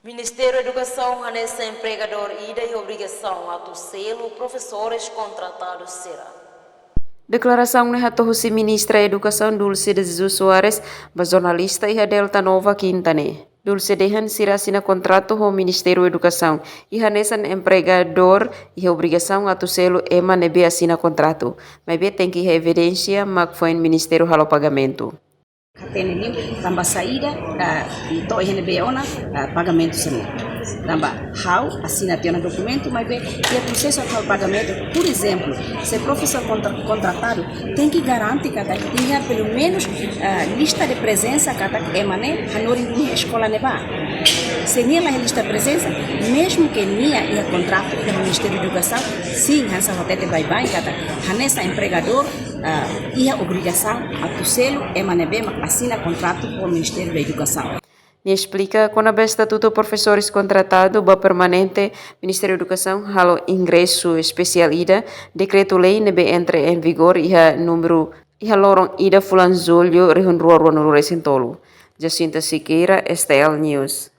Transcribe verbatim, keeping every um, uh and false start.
Ministériu Edukasaun hanesan empregadór ida iha obrigasaun atu selu profesores kontratadus sira. Deklarasaun ne'e hato'o husi Ministra Edukasaun Dulce de Jesus Soares ba jornalista iha Delta Nova, Kinta ne'e. Dulce dehan sira asina kontratu ho Ministériu Edukasaun, i hanesan empregadór iha obrigasaun atu selu ema ne'ebé asina kontratu. Maibé tenke iha evidénsia mak foin Ministériu halo pagamentu. Hatene liu tanba saida, ah, i to'o iha ne'ebé ona, ah, pagamentu sira-ne'e. Tanba ha'u asina tiha ona dokumentu, maibé iha prosesu atu pagamentu. Por ezemplu, se profesór kontra-, kontratadu, tenke garante katak iha pelumenus, ah, lista de prezensa katak ema ne'e hanorin duni eskola ne'ebá. Se nia la iha lista de prezensa, mezmu ke nia iha kontratu iha Ministériu Edukasaun, sin, hanesan hatete baibain katak hanesan empregadór, ah, iha obrigasaun atu selu ema ne'ebé mak asina kontratu ho Ministériu Edukasaun. Nia esplika kona-ba estatutu profesores kontratadu ba permanente, Ministériu Edukasaun halo ingresu espesiál ida, dekretu-lei ne'ebé entra em vigor iha númeru, iha loron ida fulan Jullu rihun rua ruanulu resin tolu. Jacinta Sequeira, S T L News.